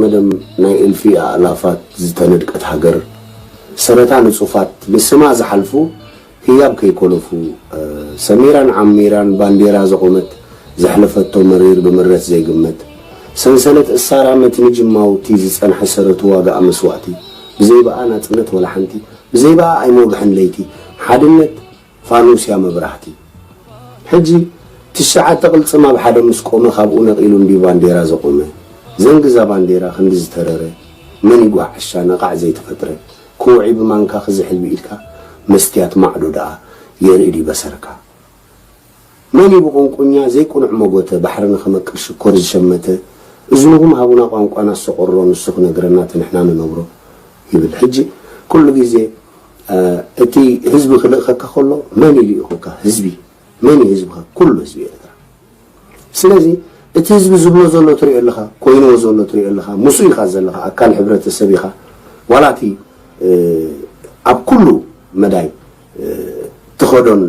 መደም ናይ እልፊ ኣእላፋት ዝተነድቀት ሃገር፣ ሰረታ ንጹፋት ንስማ ዝሓልፉ ህያብ ከይኮለፉ፣ ሰሚራን ዓሚራን ባንዴራ ዘቖመት፣ ዘሕለፈቶ መሪር ብምረት ዘይግመት፣ ሰንሰለት እሳራ መትኒ ጅማውቲ ዝጸንሐ ሰረቱ ዋጋኣ መስዋእቲ፣ ብዘይ ብኣ ናጽነት ወላ ሓንቲ፣ ብዘይ ብኣ ኣይሞግሕን ለይቲ፣ ሓድነት ፋኑስ እያ መብራህቲ። ሕጂ ትሽዓተ ቅልጽም ኣብ ሓደ ምስ ቆመ፣ ካብኡ ነቒሉ እንድዩ ባንዴራ ዘቖመ። ዘንግዛ ባንዴራ ክንዲ ዝተረረ፣ መን ይጓዕ ዕሻ ነቓዕ ዘይተፈጥረ፣ ክውዒ ብማንካ ክዝሕል ብኢድካ፣ መስትያት ማዕዶ ደኣ የርኢ ድዩ በሰርካ? መን እዩ ብቁንቁኛ ዘይቁኑዕ መጎተ፣ ባሕሪ ንኽመቅል ሽኮር ዝሸመተ፣ እዝንኹም ሃቡና ቋንቋና ዝሰቆሮ፣ ንሱ ክነግረና እቲ ንሕና ንነብሮ ይብል። ሕጂ ኩሉ ግዜ፣ እ፣ እቲ ህዝቢ ክልእኸካ ከሎ መን እዩ ልኢኹካ? ህዝቢ። መን እዩ ህዝብኻ? ኩሉ ህዝቢ ኤርትራ። ስለዚ እቲ ህዝቢ ዝብሎ ዘሎ ትሪኦ ኣለኻ፣ ኮይንዎ ዘሎ ትሪኦ ኣለኻ፣ ምስኡ ኢኻ ዘለኻ፣ ኣካል ሕብረተሰብ ኢኻ። ዋላ እቲ፣ እ፣ ኣብ ኩሉ መዳይ፣ እ፣ ትኸዶን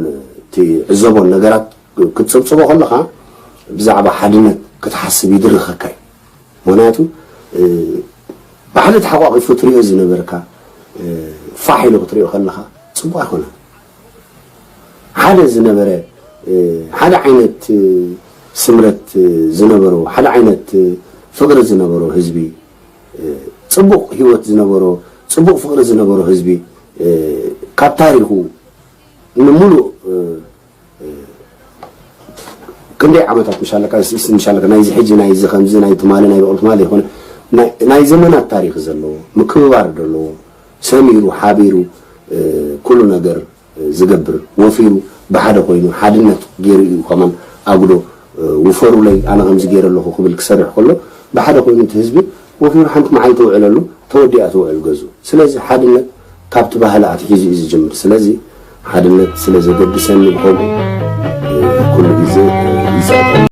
ትዕዘቦን ነገራት ክትጽብጽቦ ከለኻ ብዛዕባ ሓድነት ክትሓስብ ይድርኸካ እዩ። ምኽንያቱ፣ እ፣ ባሕሪ ተሓቋቒፉ ትሪኦ ዝነበርካ፣ እ፣ ፋሕ ኢሉ ክትሪኦ ከለኻ ጽቡቕ ኣይኮነን። ሓደ ዝነበረ፣ እ፣ ሓደ ዓይነት፣ እ፣ ስምረት፣ እ፣ ዝነበሮ፣ ሓደ ዓይነት፣ እ፣ ፍቕሪ ዝነበሮ ህዝቢ፣ እ፣ ጽቡቕ ህይወት ዝነበሮ፣ ጽቡቕ ፍቕሪ ዝነበሮ ህዝቢ፣ እ፣ ካብ ታሪኹ ንምሉእ፣ እ፣ እ፣ ክንደይ ዓመታት ምሻለካ፣ ስ-፣ ስ-፣ ምሻለካ፣ ናይዚ ሕጂ፣ ናይዚ ከምዚ፣ ናይ ትማሊ፣ ናይ በቕሉ ትማሊ ይኾነ፣ ናይ፣ ናይ ዘመናት ታሪኽ ዘለዎ፣ ምክብባር ዘለዎ፣ ሰሚሩ፣ ሓቢሩ፣ እ፣ ኩሉ ነገር፣ እ፣ ዝገብር፣ ወፊሩ፣ ብሓደ ኮይኑ፣ ሓድነት ገይሩ እዩ ከማን ኣጉዶ፣ እ፣ ውፈሩለይ፣ ኣነ ከምዚ ገይረ ኣለኹ ክብል ክሰርሕ ከሎ፣ ብሓደ ኮይኑ እቲ ህዝቢ ወፊሩ ሓንቲ መዓልቲ ውዕለሉ፣ ተወዲኣ ትውዕል ገዙ። ስለዚ ሓድነት ካብቲ ባህሊ ኣትሒዙ እዩ ዝጅምር። ስለዚ ሓድነት ስለ ዘገድሰኒ ብኸምኡ፣ እ፣ ኩሉ ግዜ፣ እ፣ ይጸብቐኒ።